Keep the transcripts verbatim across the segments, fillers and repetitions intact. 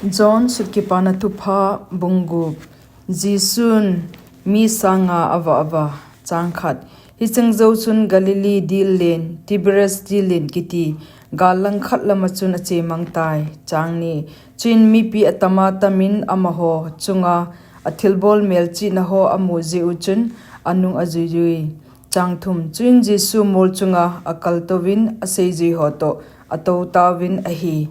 John Sutkipana Thupha, bung gup. Jesun mi sanga avah ava. Chang khat. Hicheng jou chun Galilee dil len, Tiberias dil len kiti, gal langkhat lama chun ache mang tai. Chang ni. Chuin mipi atama tamin amaho chunga athilbol melchihna ho amu jeh u chun anung ajui jui. Chang thum. Chuin Jesu mol chunga akaltouvin aseijui ho toh atou tauvin ahi.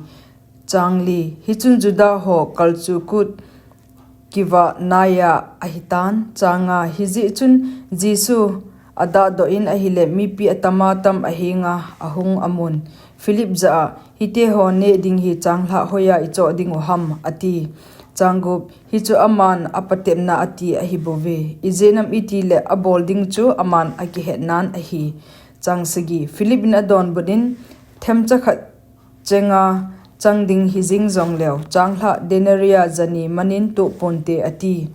Chang li. Hichun Juda ho kalchuh kut kivah naiya ahitan. Chang nga. Hijeh chun Jesu adahdoh in ahile mipi atama tam ahenga ahung amun, Philip jah a, hite ho neh ding hi changlhah hoiya ichoh dingu ham, ati. Chang gup. Hichu aman apatepna ati ahibouve. Ijeh inem itile abol ding chu aman akihetnan ahi. Chang sagi. Philip in adonbut in, themcha khat chenga chang ding hijing jongleu, changlhah denaria jani manin tohponte, ati.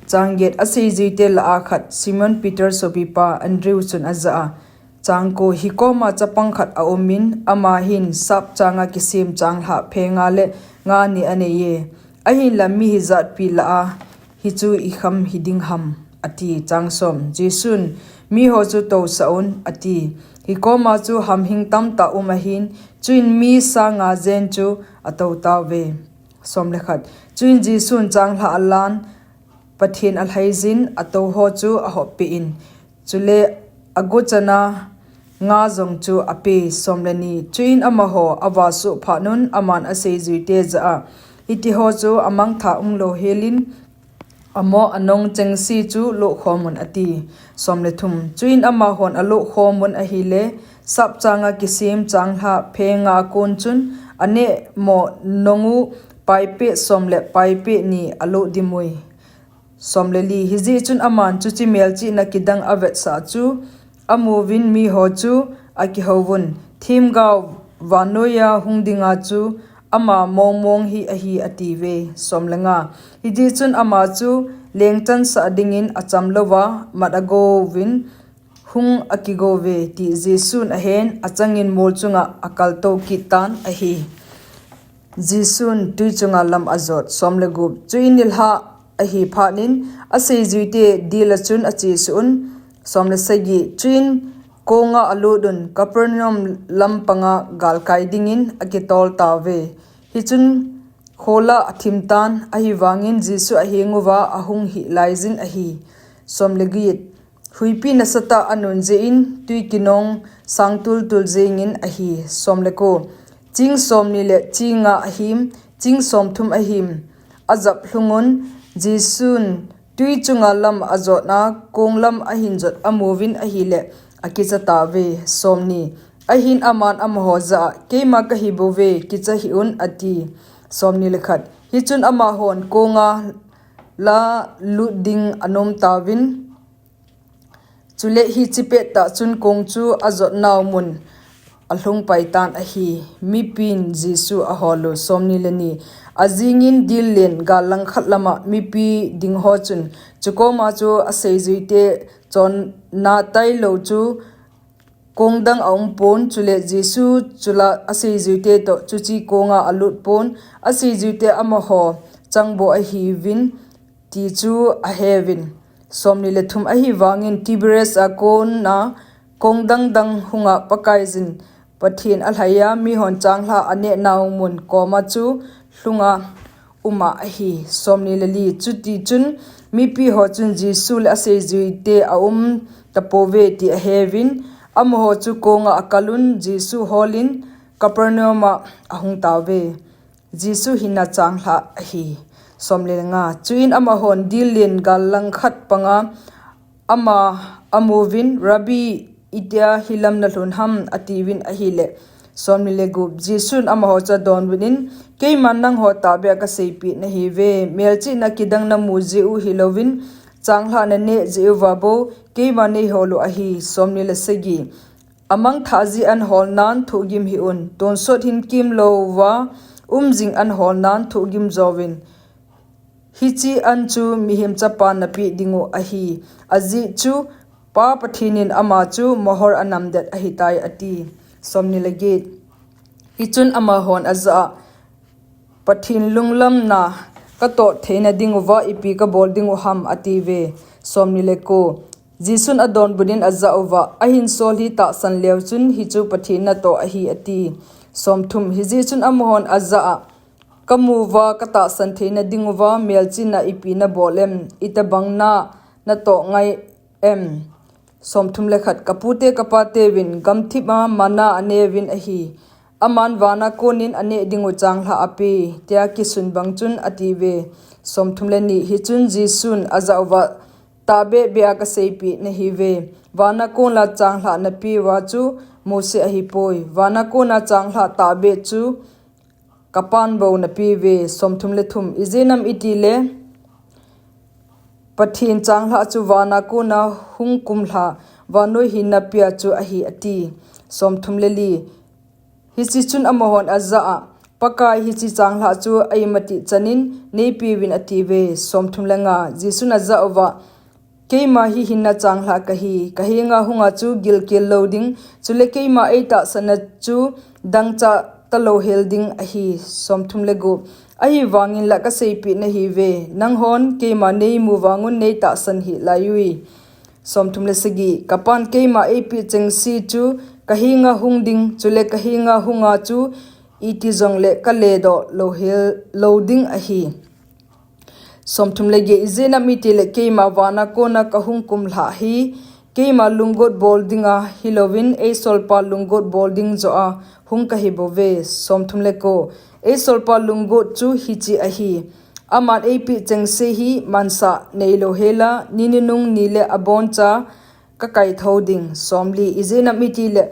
Chang get. Aseijuite lah a khat, Simon Peter sopipa Andrew chun ajah a, Chang ko. Hikoma chapang khat aumin, ama hin sap changa kisem changlhah phenga le nga ni aneiye. Ahinla mi hijatpi lah a hichu ikham hiding ham, ati. Chang som. Jesun, miho chu tousah un, ati. Hikoma chu hamhing tamtah um ahin, chuin mi sanga jen chu atou tauve. Som le khat. Chuin Jesun changlhah alan, Pathen alhaijin, atouho chu ahoppeh in, chule agochana nga jong chu ape. Som le ni. Chuin amaho avasoh phatnun aman aseijuite jah a, hitiho chu amangthah umlou helin, amo anong chengse chu lohkhomun, ati. Som le thum. Chuin amahon alohkhomun ahile, sap changa kisem changlhah phenga kon chun anehmo nong u paipeh som le paipeh ni aloh dimui. Som le li. Hijeh chun aman chuche melchihna kidang avetsah chu amuvin miho chu akihouvun, Themgao vannoiya hung dinga chu ama mongmong hi ahi, atiuve. Som le nga. Hijeh chun ama chu lengchansah dingin acham louva mat agouvin hung akigouve, ti Jesun ahen achangin mol chunga akaltou kittan ahi. Jesun twi chunga lam ajot. Som le gup. Chuin nilhah ahi phatnin aseijuite dila chun achesuh un. Som le sagi. Chuin konga alutun, Capernaum lampanga galkai dingin akitol tauve. Hichun khola athimtan, ahivangin Jesu ahenguva ahung hihlaijin ahi. Som le get. Huipi nasatah anun jeh in twi kinong sangtultul jengin ahi. Som le ko. Ching somni le ching nga ahim, ching somthum ahim ajap lhungun, Jesun twi chunga lam ajotna konglam ahin jot amuvin ahile, akicha tauve. Somni. Ahin aman amaho jah a, Keima kahibouve, kicha hih un, ati. Somni le khat. Hichun amahon konga la lut ding anom tauvin, chule hiche pettah chun kong chu ajotnau mun alhung paitan ahi. Mipin Jesu aholu. Somni le ni. Ajingin dil len gal langkhat lama mipi dingho chun chukoma chu aseijuite chonna tailou chu kongdang aumpon, chule Jesu chule aseijuite toh chuche konga alutpon, aseijuite amaho changboh ahiuvin, ti chu aheuvin. Somni le thum. Ahivangin Tiberias a kona kong dangdang hunga Pakaiyin Pathen alhaiya mihon changlhah anehnau mun koma chu lhunga uma ahi. Somni le li. Chutichun mipiho chun Jesu le aseijuite aum tapouve ti aheuvin, amaho chu konga akalun Jesu holin Capernaum a ahung tauve. Jesu hinna changlhah ahi. Somni le nga. Chuin amahon dil len gal langkhat panga ama amuvin, Rabbi, itia hilam nalhun ham, atiuvin ahile. Somni le gup. Jesun amaho chu adonbutnin, Keiman nangho tahbeh a kaseipeh nahiuve, melchihna kidang namu jeh u hilouvin, changlhah naneh jeh uva bou keima neiholu ahi. Somni le sagi. Amangthah jeh an holnan thohgim hih un, tonsot hinkemlouva umjing an holnan thohgim jouvin. Hiche an chu mihem chapan napeh dingu ahi. Ajeh chu Pa Pathenin ama chu mohor anamdet ahitai, ati. Somni le get. Hichun amahon ajah a, Pathen lunglamna katoh theina dinguva ipi kabol dingu ham, atiuve. Somni le ko. Jesun adonbutnin ajah uva, ahinsol hi tahsan leu chun hichu Pathen natoh ahi, ati. Somthum. Hijeh chun amahon ajah a, kamuva katahsan theina dinguva melchihna ipi nabol em? Itobang na natoh ngai em? Somthum le khat. Kapute kapateuvin gamthip a manna aneuvin ahi. Aman vana konin aneh dingu changlhah ape, tia kisun bang chun, atiuve. Somthum le ni. Hichun Jesun ajah uva, tahbeh beh a kaseipeh nahiuve, vana kona changlhah napeuva chu Mose ahipoi, vana kona changlhah tahbeh chu kapan bou napeuve. Somthum le thum. Ijeh inem itile Pathen changlhah chu vana kona hung kumlha vannoi hinna pea chu ahi, ati. Somthum le li. Hiche chun amahon ajah a, Pakai, hiche changlhah chu aimatih chanin neipeuvin, atiuve. Somthum le nga. Jesun ajah uva, keima hi hinna changlhah kahi, kahenga hunga chu gilkel lou ding, chule keima eitahsanna chu dangchah talou hel ding ahi. Somthum le gup. Ahivangin la kaseipeh nahiuve, nanghon keima neimu vangun neitahsan hih laiuve. Somthum le sagi. Kapan keima eipeh chengse chu kahenga hung ding, chule kahenga hunga chu iti jongle kaledoh lou hel lou ding ahi. Somthum le get. Ijeh inem itile keima vana kona kahung kumlhah hi keima lunggot bol dinga hilouvin eisolpa lunggot bol ding joh a hung kahibouve. Somthum le ko. Eisolpa lunggot chu hiche ahi, aman eipeh chengse hi mansah neilou hela ni nunung nile aboncha kakaithou ding. Somli. Ijeh inem itile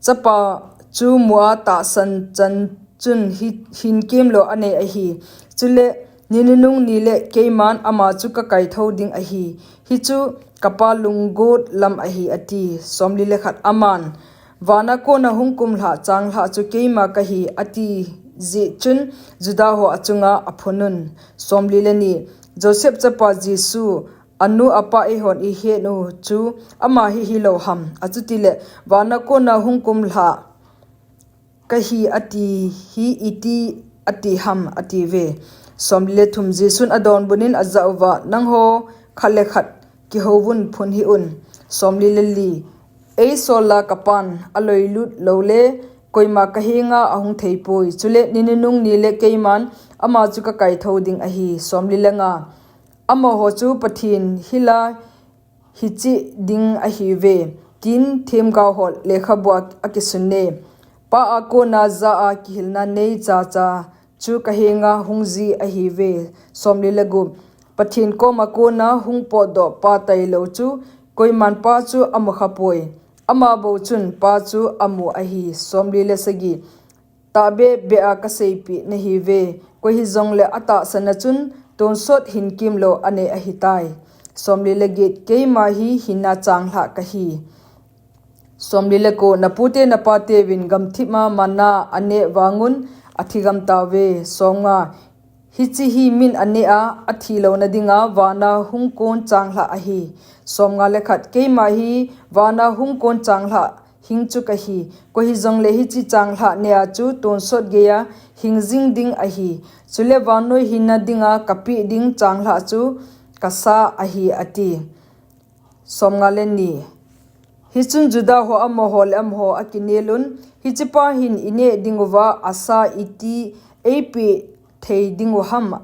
Chapa chu mua tahsan chan chun hi, hin kemlou anei ahi. Chule ni nunung nile keiman ama chu kakaithou ding ahi. Hichu kapa lunggot lam ahi, ati. Somli le khat. Aman, vana kona hung kumlhah changlhah chu keima kahi, ati jeh chun Juda ho achunga aphunun. Somli le ni. Joseph chapa Jesu, anu apa eihon ihet u chu ama hi hilou ham? Achutile vana kona hung kumlhah kahi ati hi iti ati ham, atiuve. Somli le thum. Jesun adonbutnin ajah uva, nangho khat le khat kihouvun phun hih un. Somli le li. Eisola kapan aloilut loule koima kahenga ahung theipoi. Chule ni nunung nile keiman ama chu kakaithou ding ahi. Somli le nga. Amaho chu Pathen hila hiche ding ahiuve, tin themgao ho lekhabua akisunne. Pa a kona ja a kihilna neichacha chu kahenga hungji ahiuve. Somli le gup. Pathen koma kona hung potdoh pa tailou chu koiman Pa chu amukhapoi. Ama bou chun Pa chu amu ahi. Somli le sagi. Tahbeh beh a kaseipeh nahiuve, koi hijongle atahsanna chun tonsot hin kemlou anei ahitai. Somli le get. Keima hi hinna changlhah kahi. Somli le ko. Napute napateuvin gamthip a manna aneh vangun athi gamtauve. Somnga. Hiche hi min aneh a athilouna dinga vana hung kon changlhah ahi. Somnga le khat. Keima hi vana hung kon changlhah hing chu kahi. Koi hijongle hiche changlhah neh a chu tonsot geiya hing jing ding ahi. Chule vannoi hinna dinga kapeh ding changlhah chu kasa ahi, ati. Somnga le ni. Hichun Juda ho amaho le amaho akinelun, hichepa hin ineh dinguva asa iti eipeh thei dingu ham,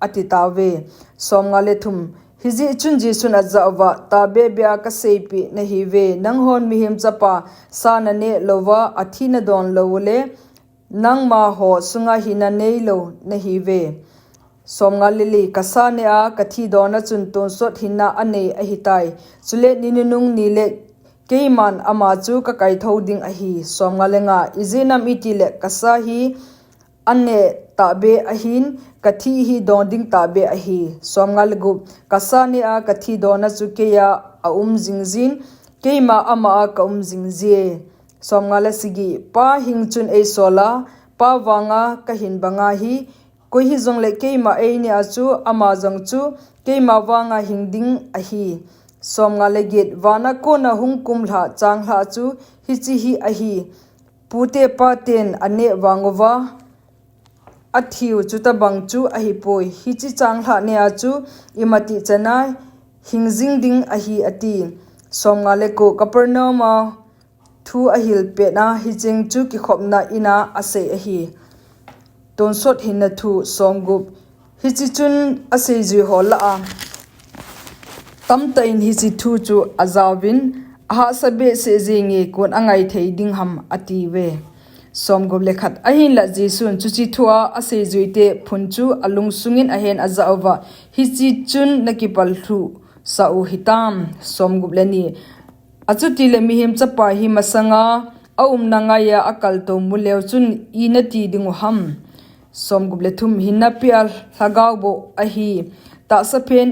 atitauve. Somnga le thum. Hijeh chun Jesun ajah uva, tahbeh beh a kaseipeh nahiuve, nanghon Mihem Chapa sa naneh louva athi nadon loule, nangma ho sunga hinna neilou nahiuve. Somnga le li. Kasa neh a kathi dona chun tonsot hinna anei ahitai. Chule ni nunung nile keiman ama chu kakaithou ding ahi. Somnga le nga. Ijeh inem itile kasa hi aneh tahbeh ahin, kathi hi don ding tahbeh ahi. Somnga le gup. Kasa neh a kathi dona chu keiya aum jingjin, keima ama a kaum jingje. Somnga le sagi. Pa hing chun eisola, Pa vanga kahin banga hi, koi hijongle keima eineh a chu ama jong chu keima vanga hing ding ahi. Somnga le get. Vana kona hung kumlhah changlhah chu hiche hi ahi. Pute paten aneh vanguva athiu chutabang chu ahipoi. Hiche changlhah nia chu imatih chana hingjing ding ahi, ati. Somnga le ko, Capernaum a thu ahil petna hicheng chu kikhopna ina asei ahi. Tonsot hinna thu. Somgup. Hiche chun aseijui ho lah a tamtah in hiche thu chu ajauvin, ahahsa behseh jenge, kon angai thei ding ham, atiuve. Somgup le khat. Ahinlah Jesun chuche thua aseijuite phun chu alungsungin ahen ajah uva, hiche chun nakipallhuh sah u hitam. Somgup le ni. Achutile mihem chapa hi masanga aumna ngaiya akaltou muleu chun ina ti dingu ham? Somgup le thum. Hinna pea lhagao bou ahi. Tahsa phen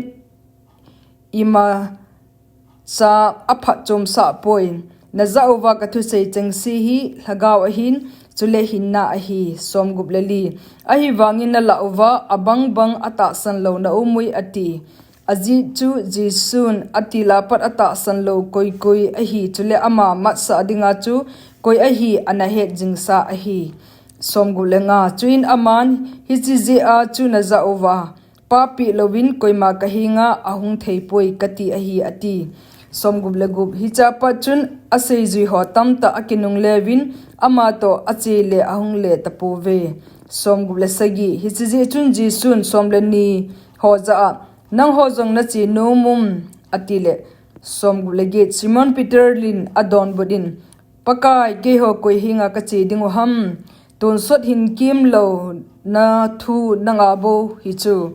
imacha aphatchomsah poi. Najah uva kathusei chengse hi lhagao ahin, chule hinna ahi. Somgup le li. Ahivangin nalah uva abangbang atahsan lou naumui, ati. Ajeh chu Jesun atila pat atahsan lou koikoi ahi, chule ama matsah dinga chu koi ahi anahet jingsa ahi. Somgup le nga. Chuin aman, hiche jeh a chu najah uva Pa peh louvin koima kahenga ahung theipoi kati ahi, ati. Somgup le gup. Hichea pat chun aseijui ho tamtah akinungleuvin, amatoh achele ahungle tapouve. Somgup le sagi. Hiche jeh chun Jesun som le ni ho jah a, nangho jong nache nom um, atile. Somgup le get. Simon Peter in adonbut in, Pakai, keiho koi henga kache dingu ham? Tonsot hin kemlouna thu nanga bou hichu.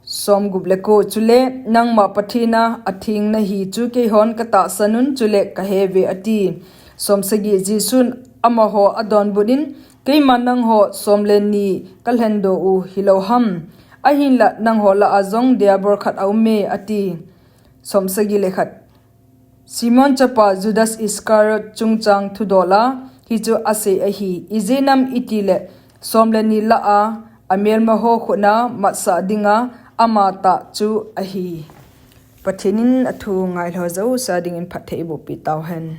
Somgup le ko. Chule nangma Pathen a atheng nahi chu keihon katahsan un, chule kaheuve, ati. Somsagi. Jesun amaho adonbut in, keiman nangho som le ni kalhendoh u hilou ham? Ahinlah nangho lah a jong diabol khat aume, ati. Somsagi le khat. Simon chapa Judas Iscariot chungchang thudola hichu asei ahi. Ijeh inem itile som le ni lah a amelmaho khutna matsah dinga amatah chu ahi. Pathen in athu ngailhou jouse dingin phatthei eibohpeh tauhen.